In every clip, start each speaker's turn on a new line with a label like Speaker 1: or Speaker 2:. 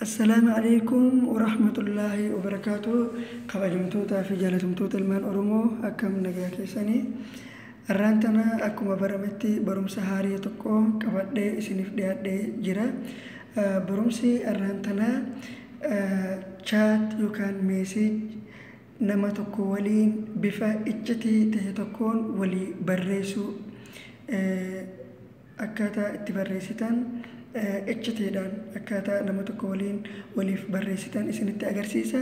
Speaker 1: Assalaamu alaikum warahmatullaahi wabarakaatu. Kabajamtootaa fi jaalatamtoota ilmaan Oromoo, akkam nagaa keessanii? Har'aan tana akkuma barametti barumsa haarii tokko qabadhee isiniif dhiyaadhee jira. Barumsi har'aan tana chat yookaan message nama tokko waliin bifa iccitii ta'e tokkoon walii barreessuu, akkaataa itti barreessitan, iccitiidhaan akkaataa nama tokko waliin waliif barreessitan isinitti agarsiisa.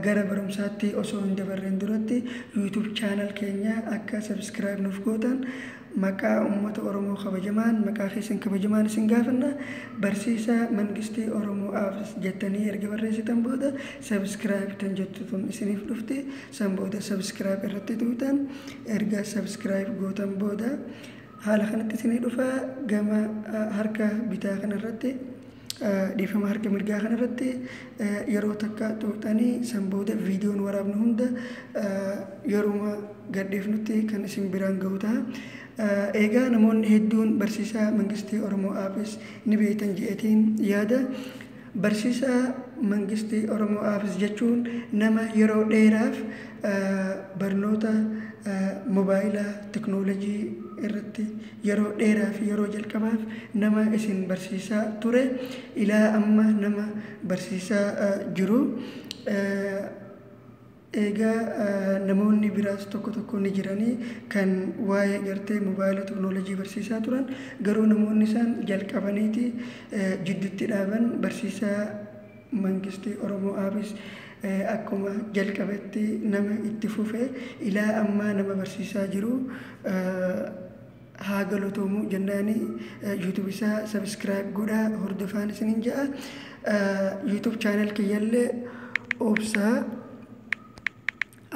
Speaker 1: Gara barumsaatti osoo hin dabarreen duratti YouTube channel keenya akka subscribe nuuf gootan maqaa uummata Oromoo kabajamaan, maqaa keessan kabajamaan isin gaafanna. Barsiisaa Mangistii Oromoo Aafis jettanii erga barreessitan booda subscribe tan jettu tun isiniif dhufti. San booda subscribe irratti tuutan. Erga subscribe gootan booda haala kanatti isinii dhufa. Gama harka bitaa kanarratti, dhiifama, harka mirgaa kanarratti yeroo takka tuuxanii, san booda viidiyoon waraabnu hunda yeruma gadhiifnutti kan isin biraan gahu ta'a. Egaa namoonni hedduun Barsiisaa Mangistii Oromoo Aafis ni beektan je'eetiin yaada. Barsiisaa Mangistii Oromoo Aafis jechuun nama yeroo dheeraaf barnoota mobaayilaa teknoolojii irratti yeroo dheeraa fi yeroo jalqabaaf nama isin barsiisaa ture, ilaa amma nama barsiisaa jiru. Egaa namoonni biraas tokko tokko ni jiranii kan waa'ee gartee mobaayila teknoolojii barsiisaa turan, garuu namoonni isaan jalqabaniiti jidduutti dhaaban. Barsiisaa Mangistii Oromoo Aabis akkuma jalqabetti nama itti fufe, ilaa ammaa nama barsiisaa jiru. Haa galatoomu jennaani, YouTube isaa subscribe godhaa hordofaan isiniin ja'a. YouTube channel kiyyallee Obsaa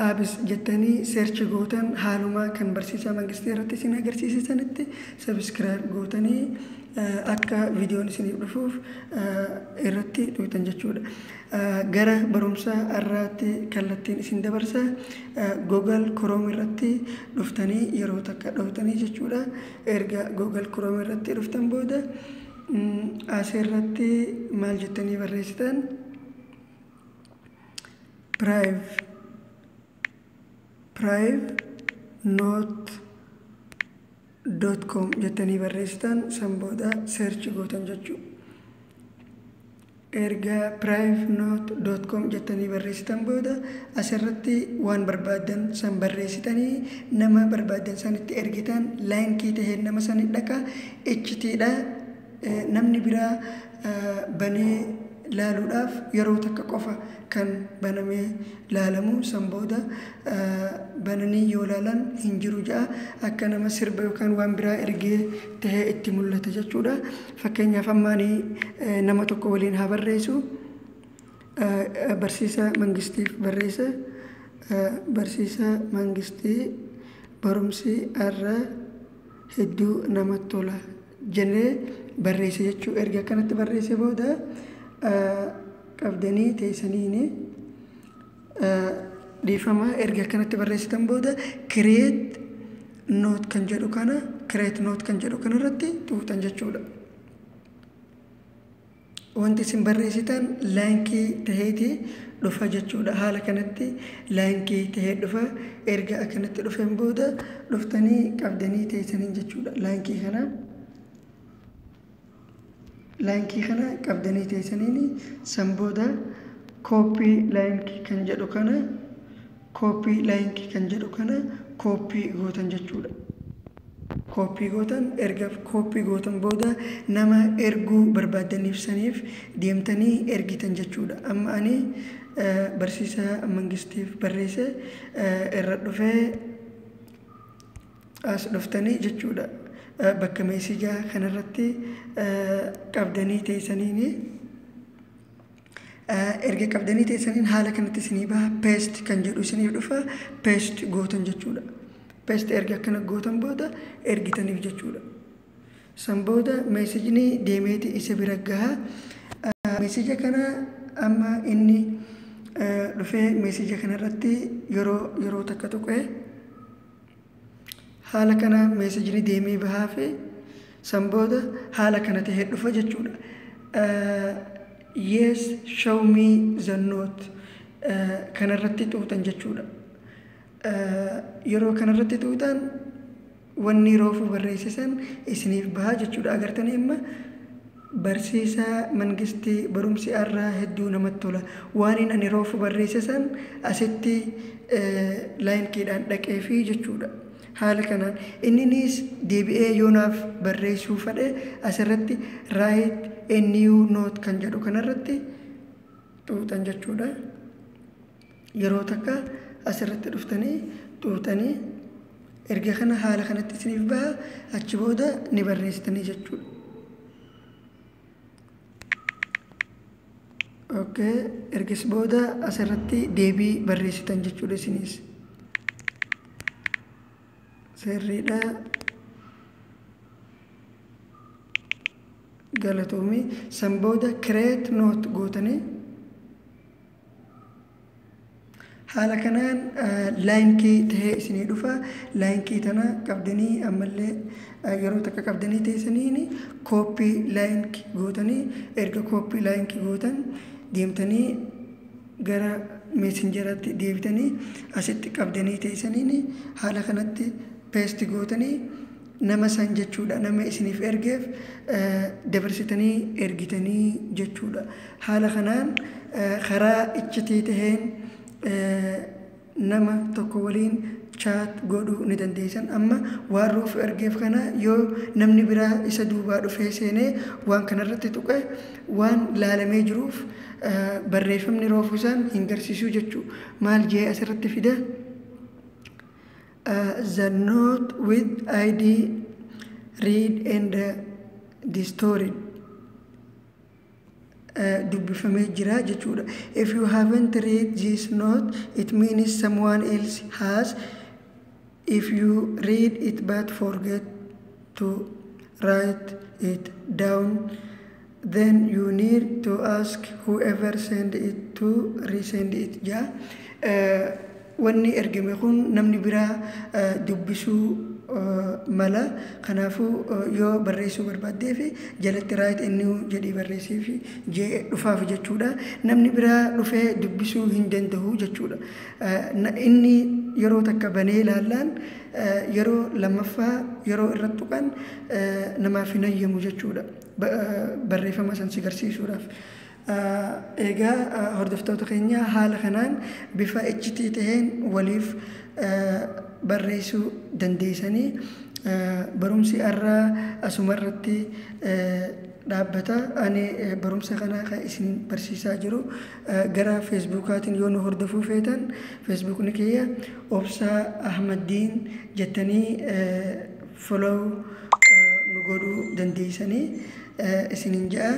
Speaker 1: Aabis jettanii search gootan, haaluma kan Barsiisaa Mangistii irratti isin agarsiisanitti subscribe gootanii akka viidiyoon isiniif dhufuuf irratti tuutan jechuudha. Gara barumsa har'aatti kallattiin isin dabarsa. Google Chrome irratti dhuftanii yeroo takka dhoftanii jechuudha. Erga Google Chrome irratti dhuftan booda asirratti maal jettanii barreessitan? privenote.com jettanii barreessitan. San booda search gootan jechuudha. Erga privenote.com jettanii barreessitan booda asirratti waan barbaaddan san barreessitanii nama barbaaddan sanitti ergitan. Linkii tahee nama sani dhaqa, iccitiidha. Namni biraa banee laaluudhaaf yeroo takka qofa kan banamee laalamu. San booda bananii yoo laalan hin jiru ja'a, akka nama sirba yookaan waan biraa ergee tahee itti mul'ata jechuudha. Fakkeenyaaf ammaanii nama tokko waliin haa barreessu. Barsiisaa Mangistiif barreessa. "Barsiisaa Mangistii, barumsi har'a hedduu namatti tola" jennee barreesse jechuu. Erga akkanatti barreesse booda qabdanii teessaniini, dhiifama, erga akkanatti barreessitan booda create note kan jedhu kana, create note kan jedhu kana irratti tuutan jechuudha. Wanti isin barreessitan linkii taheeti dhufa jechuudha. Haala kanatti linkii tahee dhufa. Erga akkanatti dhufeen booda dhuftanii qabdanii teessaniin jechuudha. Linkii kana qabdanii teessaniin san booda copy link kan jedhu kana, copy link kan jedhu kana copy gootan jechuudha. Copy gootan. Erga copy gootan booda nama erguu barbaaddaniif saniif deemtanii ergitan jechuudha. Amma ani Barsiisaa Mangistiif barreesse. Irra dhufee as dhuftanii jechuudha. Bakka messageaa kanarratti qabdanii teessaniini, erga qabdanii teessaniin haala kanatti isinii baha. Paste kan jedhu isiniif dhufa, paste gootan jechuudha. Paste erga akkana gootan booda ergitaniif jechuudha. San booda messageni deemeeti isa bira gaha. Messagea kana amma inni dhufee messagea kanarratti yeroo takka tuqee haala kana messageni deemee bahaa fi san booda haala kana tahee dhufa jechuudha. Yes, show me the note kanarratti xuuxan jechuudha. Yeroo kanarratti xuuxan wanni roofuu barreessisan isiniif bahaa jechuudha. Agartanii, amma barsiisaa Mangistii, barumsi irraa hedduu namatti tola. Waan ani roofu barreessisan asitti linkiidhaan dhaqeefi jechuudha. Haala kanaan inninis deebi'ee yoonaaf barreessuu fedhe asirratti "write a new note" kan jedhu kanarratti xuuxan jechuudha. Yeroo takka asirratti dhuftanii xuuxanii, erga kana haala kanatti isiniif baha, achi booda ni barreessitanii jechuudha. Okay, ergas booda asirratti deebii barreessitan jechuudha isinis. Sirriidha. Galatoomii. San booda create note gootanii haala kanaan linkii tahee isinii dhufa. Linkii tana qabdanii, ammallee yeroo takka qabdanii teessaniin copy link gootanii, erga copy link gootan deemtanii gara Messengeraatti deebitanii asitti qabdanii teessaniin haala kanatti paste gootanii nama san jechuudha, nama isiniif ergeef dabarsitanii ergitanii jechuudha. Haala kanaan karaa iccitii taheen nama tokko waliin chat godhuu ni dandeessan. Amma waan ruuf ergeef kana yoo namni biraa isa duubaa dhufee seenee waan kanarratti tuqe, waan laalamee jiruuf barreeffamni roofuu isaan hin garsiisuu jechuu. Maal jee asirratti fida? The note with ID read and destroyed, dubbifamee jira jechuudha. If you haven't read this note, it means someone else has. If you read it but forget to write it down, then you need to ask whoever send it to resend it ja. Wanni ergame kun namni biraa dubbisuu mala. Kanaafuu yoo barreessuu barbaaddee fi jalatti "write a new" jedhii barreessii fi jee dhufaaf jechuudha. Namni biraa dhufee dubbisuu hin danda'u jechuudha. Inni yeroo takka banee ilaallaan yeroo lammaffaa yeroo irratti tuqan namaaf hin hayyamu jechuudha, barreeffama san si garsiisuudhaaf. Egaa hordoftoota keenya, haala kanaan bifa iccitii taheen waliif barreessuu dandeessanii. Barumsi har'aa asuma irratti dhaabbata. Ani barumsa kana kan isin barsiisaa jiru gara Facebookaatiin. Yoo nu hordofuu feetan, Facebookni kiyya Obsaa Ahmaddiin jettanii follow nu godhuu dandeessanii isinin ja'a.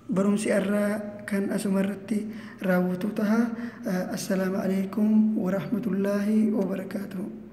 Speaker 1: Barumsi har'aa kan asuma irratti raawwatu taha. Assalaamu alaikum warahmatullaahi wabarakaatuhu.